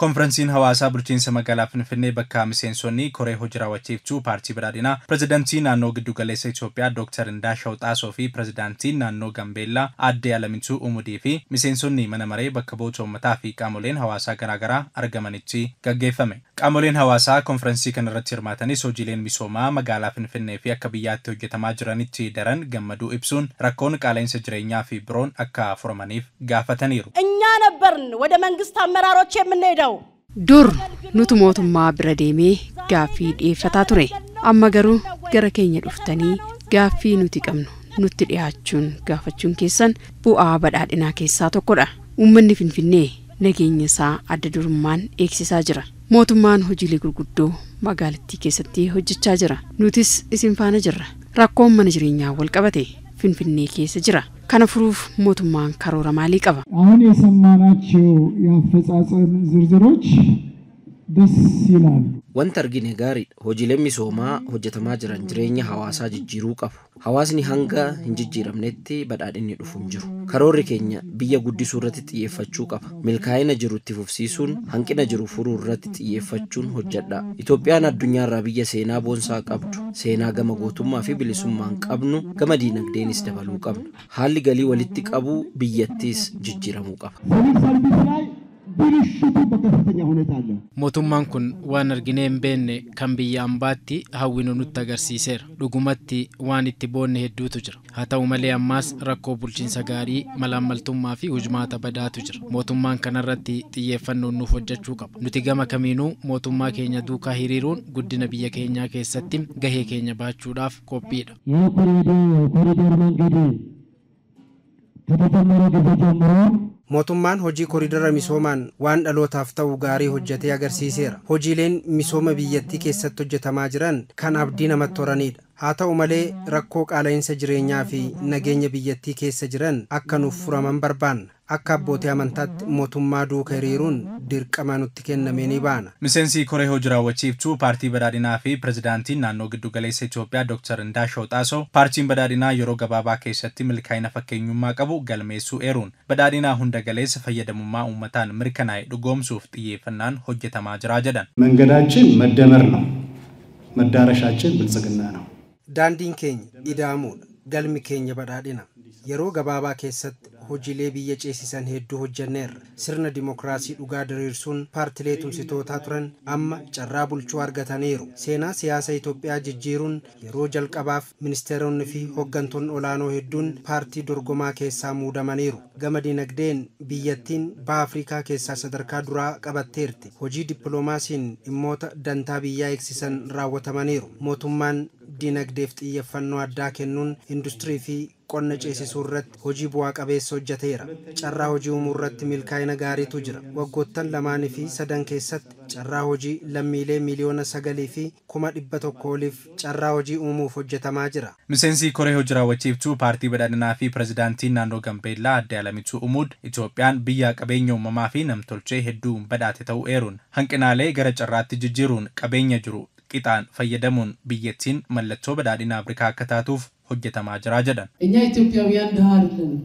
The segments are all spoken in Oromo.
Konferensiin hawaasaa bulchiinsa magaalaa Finfinnee bakka miseensonni koree hojii raawwachiiftuu paartii badhaadhinaa, pirezidaantii naannoo giddugaleessa Itoophiyaa Dr. Indaashaw Xaasoo fi pirezidaantiin naannoo Gambeellaa Aadde Alamituu Umudii fi miseensonni mana maree bakka bu'oota uummataa fi qaamoleen hawaasaa garaagaraa argamanitti gaggeeffame. Qaamoleen hawaasaa konferensii kanarratti hirmaatanis hojiileen misoomaa magaalaa Finfinnee fi akka biyyaatti hojjetamaa jiranitti daran gammaduu ibsuun rakkoon qaala'insa jireenyaa fi biroon akka furamaniif gaafataniiru. እኛ ነበርን ወደ መንግስት አመራሮች የምንሄደው። Dur nutu mootummaa bira deemee gaaffii dhiyeeffataa ture. Amma garuu gara keenya dhuftanii gaaffii nuti qabnu nutti dhiyaachuun gaafachuun keessan bu'aa badhaadhinaa keessaa tokkodha. Uummanni Finfinnee nageenya isaa adda durummaan eegsisaa jira. Mootummaan hojiilee gurguddoo magaalattii keessatti hojjechaa jira. Nutis isin faana jirra. Rakkoon mana jireenyaa wal qabate Finfinnee keessa jira. Kana furuuf mootummaan karoora maalii qaba? አሁን የሰማናቸው የአፈጻጸም ዝርዝሮች ደስ ይላሉ። Wanta argine gaariidha. Hojiileen misoomaa hojjetamaa jiran jireenya hawaasaa jijjiiruu qabu. Hawaasni hanga hin jijjiiramnetti badhaadhinni dhufu hin jiru. Karoorri keenya biyya guddisuu irratti xiyyeeffachuu qaba. Milkaa'ina jiru itti fufsiisuun, hanqina jiru furuu irratti xiyyeeffachuun hojjedha. Itoophiyaan addunyaarraa biyya seenaa boonsaa qabdu, seenaa gama gootummaa fi bilisummaan qabnu, gama diinagdeenis dabaluu qabna. Haalli galii walitti qabuu biyyattiis jijjiiramuu qaba. ሲቪል ሰርቪስ ላይ ብልሽቱ በከፍተኛ ሁኔታ አለ። Mootummaan kun waan arginee hin beekne kan biyya ambaatti hawwinu nutti agarsiiseera. Dhugumatti waan itti boonne hedduutu jira. Haa ta'u malee ammaas rakkoo bulchiinsa gaarii, malaammaltummaa fi hujmaata badaatu jira. Mootummaan kanarratti xiyyeeffannoon nuuf hojjechuu qaba. Nuti gama kamiinuu mootummaa keenya duukaa hiriiruun guddina biyya keenyaa keessatti gahee keenya bahachuudhaaf qophiidha. የኮሪደር መንገድ ከተጀመረ ጊዜ ጀምሮ Mootummaan hojii koridara misoomaan waan dhalootaaf ta'u gaarii hojjetee agarsiiseera. Hojiileen misooma biyyattii keessatti hojjetamaa jiran kan abdii namatti horanidha. Haa ta'u malee rakkoo qaala'insa jireenyaa fi nageenya biyyattii keessa jiran akka nuuf furaman barbaanna. Akka abbootii amantaatti mootummaa duuka hiriiruun dirqama nutti kenname ni baana. Miseensi koree hojii raawwachiiftuu paartii badhaadhinaa fi pirezidaantiin naannoo giddugaleessa Itoophiyaa Dr. Indaashaw Xaasoo paartiin badhaadhinaa yeroo gabaabaa keessatti milkaa'ina fakkeenyummaa qabu galmeessuu eeruun badhaadhinaa hunda galeessa fayyadamummaa uummataan mirkanaa'e dhugoomsuuf xiyyeeffannaan hojjetamaa jira jedhan. መንገዳችን መደመር ነው፣ መዳረሻችን ብልጽግና ነው። Daandiin keenya ida'amuudha. Galmi keenya badhaadhina. Yeroo gabaabaa keessatti hojiilee biyya ceesisan hedduu hojjenneerra. Sirna dimookiraasii dhugaa diriirsuun paartilee tumsitootaa turan amma carraa bulchuu argataniiru. Seenaa siyaasa Itoophiyaa jijjiiruun yeroo jalqabaaf ministeeronni fi hooggantoonni olaanoo hedduun paartii dorgomaa keessaa muudamaniiru. Gama dinagdeen biyyattiin baha Afrikaa keessaa sadarkaa duraa qabatteerti. Hojii dippiloomaasiin dhimmoota dantaa biyyaa eegsisan raawwatamaniiru. Mootummaan dinagdeef xiyyeeffannoo addaa kennuun industirii fi qonna ceesisuu irratti hojii bu'aa qabeessa hojjeteera. Carraa hojii uumuu irratti milkaa'ina gaariitu jira. Waggoottan lamaanii fi sadan keessatti carraa hojii lammiilee 9,100,000 oliif carraa hojii uumuuf hojjetamaa jira. Miseensi koree hojii raawwachiiftuu paartii badhaadhinaa fi pirezidaantiin naannoo Gambeellaa Aadde Alamituu Umud Itoophiyaan biyya qabeenya uumamaa fi namtolchee hedduu badhaate ta'uu eeruun hanqinaalee gara carraatti jijjiiruun qabeenya jiru qixaan fayyadamuun biyyattiin mallattoo badhaadhina Afrikaa akka taatuuf hojjetamaa jira jedhan. እኛ ኢትዮጵያውያን ድሃ አይደለንም።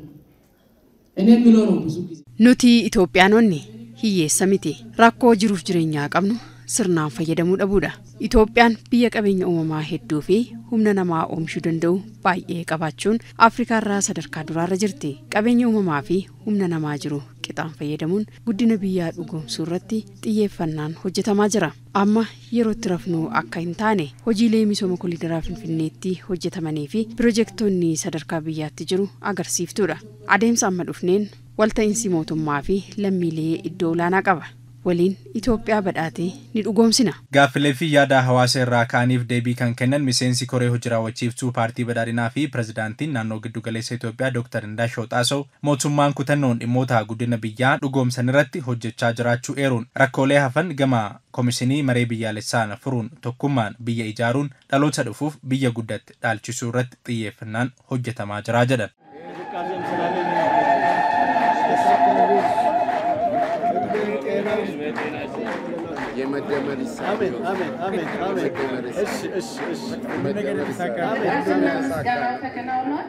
እኔ የምለው ነው ብዙ ጊዜ Nuti Itoophiyaanonni hiyyeessa miti. Rakkoo jiruuf jireenyaa qabnu sirnaan fayyadamuu dhabuudha. Itoophiyaan biyya qabeenya uumamaa hedduu fi humna namaa oomishuu danda'u baay'ee qabaachuun Afrikaarraa sadarkaa duraarra jirti. Qabeenya uumamaa fi humna namaa jiru qixaan fayyadamuun guddina biyyaa dhugoomsuu irratti xiyyeeffannaan hojjetamaa jira. Amma yeroo itti rafnu akka hin taane hojiilee misooma koliidaraa Finfinneetti hojjetamanii fi pirojektoonni sadarkaa biyyaatti jiru agarsiiftuudha. Adeemsa amma dhufneen walta'iinsi mootummaa fi lammiilee iddoo olaanaa qaba. Waliin Itoophiyaa badhaatee ni dhugoomsina. Gaaffilee fi yaada hawaasa irraa ka'aniif deebii kan kennan miseensi koree hojii raawwachiiftuu paartii badhaadhinaa fi pirezidaantiin naannoo giddugaleessa Itoophiyaa Dr. Indaashaw Xaasoo mootummaan kutannoon dhimmoota guddina biyyaa dhugoomsan irratti hojjechaa jiraachuu eeruun rakkoolee hafan gama komishinii maree biyyaalessaan furuun tokkummaan biyya ijaaruun dhaloota dhufuuf biyya guddatte dhaalchisuu irratti xiyyeeffannaan hojjetamaa jira jedhan. የመደመር አሜን አሜን አሜን አሜን። እሺ እሺ እሺ። መደመር ምስጋናው ተከናውኗል።